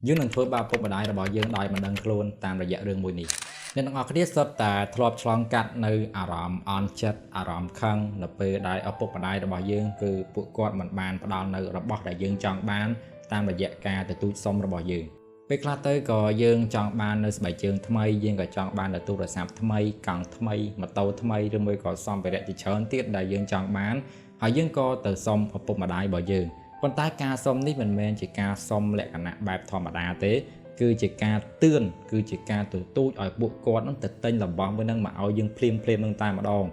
យើងនឹងធ្វើបាបពុកម្ដាយរបស់យើងដោយមិនដឹងខ្លួនតាមរយៈរឿងមួយនេះអ្នកទាំងអស់គ្នាសុទ្ធតែធ្លាប់ឆ្លងកាត់នៅអារម្មណ៍អន់ចិត្តអារម្មណ៍ខឹងនៅពេលដែលឪពុកម្ដាយរបស់យើងគឺពួកគាត់មិនបានផ្ដល់នៅរបស់ដែលយើងចង់បានតាមរយៈការទទូចសុំរបស់យើងពេលខ្លះទៅក៏យើងចង់បាននៅស្បែកជើងថ្មីយើងក៏ចង់បាននៅទូរស័ព្ទថ្មីកង់ថ្មីម៉ូតូថ្មីឬមួយក៏សម្ភារៈជាច្រើនទៀតដែលយើងចង់បានហើយយើងក៏ទៅសុំឪពុកម្ដាយរបស់យើងប៉ុន្តែការសុំនេះមិនមែនជាការសុំលក្ខណៈបែបធម្មតាទេគឺជាការទឿនគឺជាការទទូចឲ្យពួកគាត់នឹងទៅទិញរបស់មួយនឹងមកឲ្យយើងភ្លាមភ្លាមនឹងតែម្ដង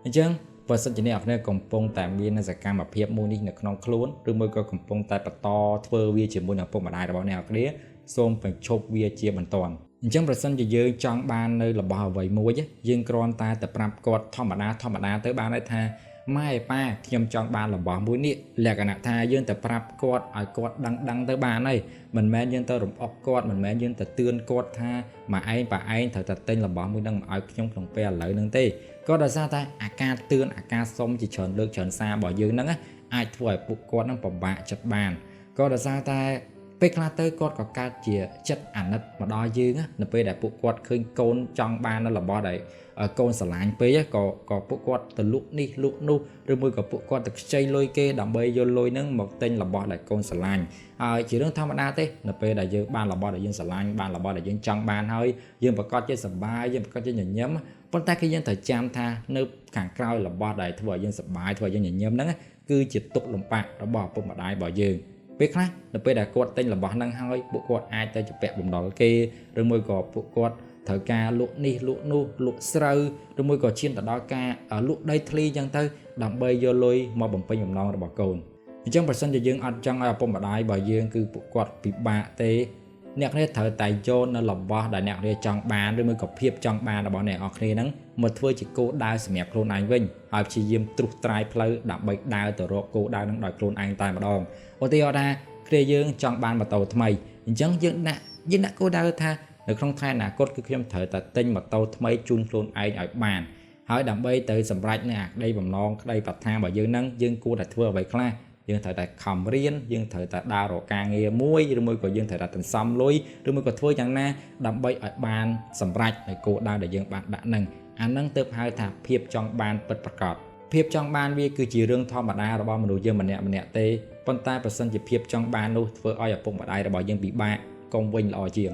អញ្ចឹងបើសិនជាអ្នកនរកំពុងតែមានសកម្មភាពមួយនេះនៅក្នុងខ្លួនឬមួយក៏កំពុងតែបន្តធ្វើវាជាមួយនឹងឪពុកម្ដាយរបស់អ្នកនរសូមបញ្ឈប់វាជាបន្ទាន់អញ្ចឹងប្រសិនជាយើងចង់បាននៅរបស់អ្វីមួយយើងគ្រាន់តែទៅប្រាប់គាត់ធម្មតាធម្មតាទៅបានហើយថាម៉ែប៉ាខ្ញុំចង់បានរបស់មួយនេះលក្ខណៈថាយើងទៅប្រាប់គាត់ឲ្យគាត់ដឹងដឹងទៅបានហើយមិនមែនយើងទៅរំអុកគាត់មិនមែនយើងទៅទឿនគាត់ថាម៉ែឯងប៉ាឯងត្រូវតែទិញរបស់មួយនឹងមកឲ្យខ្ញុំក្នុងពេលឥឡូវហ្នឹងទេក៏ដោយសារតែអាការទឿនអាការសុំជាច្រើនលើកច្រើនសាររបស់យើងហ្នឹងអាចធ្វើឲ្យពួកគាត់ហ្នឹងពិបាកចិត្តបានក៏ដោយសារតែពេលខ្លះទៅគាត់ក៏កើតជាចិត្តអាណិតមកដល់យើងនៅពេលដែលពួកគាត់ឃើញកូនចង់បាននៅរបស់ដែលកូនស្រឡាញ់ពេកក៏ក៏ពួកគាត់ទៅលក់នេះលក់នោះឬមួយក៏ពួកគាត់ទៅខ្ចីលុយគេដើម្បីយកលុយហ្នឹងមកទិញរបស់ដែលកូនស្រឡាញ់ហើយជារឿងធម្មតាទេនៅពេលដែលយើងបានរបស់ដែលយើងស្រឡាញ់បានរបស់ដែលយើងចង់បានហើយយើងប្រកាសជាសប្បាយយើងប្រកាសជាញញឹមប៉ុន្តែគឺយើងត្រូវចាំថានៅខាងក្រោយរបស់ដែលធ្វើឲ្យយើងសប្បាយធ្វើឲ្យយើងញញឹមហ្នឹងគឺជាទុក្ខលំបាករបស់ឪពុកម្ដាយរបស់យើងពេលខ្លះនៅពេលដែលគាត់ទិញរបស់ហ្នឹងហើយពួកគាត់អាចទៅជំពាក់បំណុលគេឬមួយក៏ពួកគាត់ត្រូវការលក់នេះលក់នោះលក់ស្រូវឬមួយក៏ឈានទៅដល់ការលក់ដីធ្លីអញ្ចឹងទៅដើម្បីយកលុយមកបំពេញបំណងរបស់កូនអញ្ចឹងប្រសិនជាយើងអត់ចង់ឲ្យឪពុកម្ដាយរបស់យើងគឺពួកគាត់ពិបាកទេអ្នកគ្នាត្រូវតែយកនៅរបស់ដែលអ្នកគ្នាចង់បានឬមួយក៏ភាពចង់បានរបស់អ្នកនរគ្នាហ្នឹងមកធ្វើជាគោលដៅសម្រាប់ខ្លួនឯងវិញហើយព្យាយាមត្រួសត្រាយផ្លូវដើម្បីដើរទៅរកគោលដៅហ្នឹងដោយខ្លួនឯងតែម្ដងឧទាហរណ៍ថាគ្នាយើងចង់បានម៉ូតូថ្មីអញ្ចឹងយើងដាក់យើងដាក់គោលដៅថានៅក្នុងថ្ងៃអនាគតគឺខ្ញុំត្រូវតែទិញម៉ូតូថ្មីជូនខ្លួនឯងឲ្យបានហើយដើម្បីទៅសម្រេចនៅអាក្តីបំណងក្តីប្រាថ្នារបស់យើងហ្នឹងយើងគួរតែធ្វើអ្វីខ្លះយើងត្រូវតែខំរៀនយើងត្រូវតែដើររកការងារមួយឬមួយក៏យើងត្រូវតែសន្សំលុយឬមួយក៏ធ្វើយ៉ាងណាដើម្បីឲ្យបានសម្រេចនៅគោលដៅដែលយើងបានដាក់ហ្នឹងអាហ្នឹងទើបហៅថាភាពចង់បានពិតប្រាកដភាពចង់បានវាគឺជារឿងធម្មតារបស់មនុស្សយើងម្នាក់ម្នាក់ទេប៉ុន្តែប្រសិនជាភាពចង់បាននោះធ្វើឲ្យឪពុកម្ដាយរបស់យើងពិបាកកុំវិញល្អជាង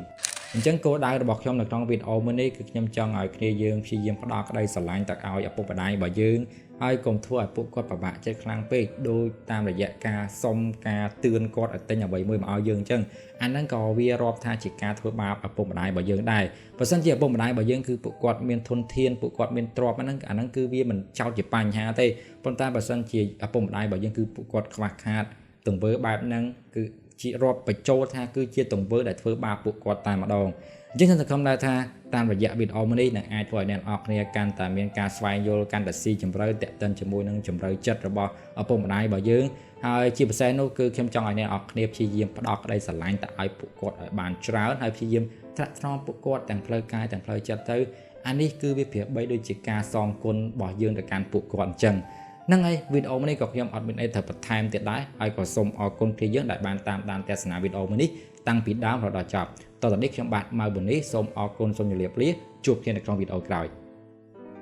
អញ្ចឹងគោលដៅរបស់ខ្ញុំនៅក្នុងវីដេអូមួយនេះគឺខ្ញុំចង់ឲ្យគ្នាយើងព្យាយាមផ្ដល់ក្តីស្រឡាញ់ទៅឲ្យឪពុកម្ដាយរបស់យើងហើយកុំធ្វើឲ្យពួកគាត់ពិបាកចិត្តខ្លាំងពេកដោយតាមរយៈការសុំការទឿនគាត់ឲ្យទិញអ្វីមួយមកឲ្យយើងអញ្ចឹងអាហ្នឹងក៏វារាប់ថាជាការធ្វើបាបឪពុកម្ដាយរបស់យើងដែរបើសិនជាឪពុកម្ដាយរបស់យើងគឺពួកគាត់មានធនធានពួកគាត់មានទ្រព្យហ្នឹងអាហ្នឹងគឺវាមិនចោទជាបញ្ហាទេប៉ុន្តែបើសិនជាឪពុកម្ដាយរបស់យើងគឺពួកគាត់ខ្វះខាតទង្វើបែបហ្នឹងគឺជារាប់បញ្ចូលថាគឺជាទង្វើដែលធ្វើបាបពួកគាត់តែម្ដងអញ្ចឹងខ្ញុំសង្ឃឹមដែរថាតាមរយៈវីដេអូមួយនេះនឹងអាចធ្វើឲ្យអ្នកនរគ្នាកាន់តែមានការស្វែងយល់កាន់តែស៊ីជម្រៅទាក់ទិនជាមួយនឹងជម្រៅចិត្តរបស់ឪពុកម្ដាយរបស់យើងហើយជាពិសេសនោះគឺខ្ញុំចង់ឲ្យអ្នកនរគ្នាព្យាយាមផ្ដល់ក្តីស្រឡាញ់ទៅឲ្យពួកគាត់ឲ្យបានច្រើនហើយព្យាយាមត្រាក់ត្រងពួកគាត់ទាំងផ្លូវកាយទាំងផ្លូវចិត្តទៅអានេះគឺវាប្រៀបបីដូចជាការសងគុណរបស់យើងទៅកាន់ពួកគាត់អញ្ចឹងហ្នឹងហើយវីដេអូនេះក៏ខ្ញុំអត់មានអីត្រូវបន្ថែមទៀតដែរហើយក៏សូមអរគុណគ្នាយើងដែលបានតាមដានទស្សនាវីដេអូមួយនេះតាំងពីដើមរហូតដល់ចប់តោះតនេះខ្ញុំបាទម៉ៅប៊ុននេះសូមអរគុណសូមជម្រាបលាជួបគ្នានៅក្នុងវីដេអូក្រោយ។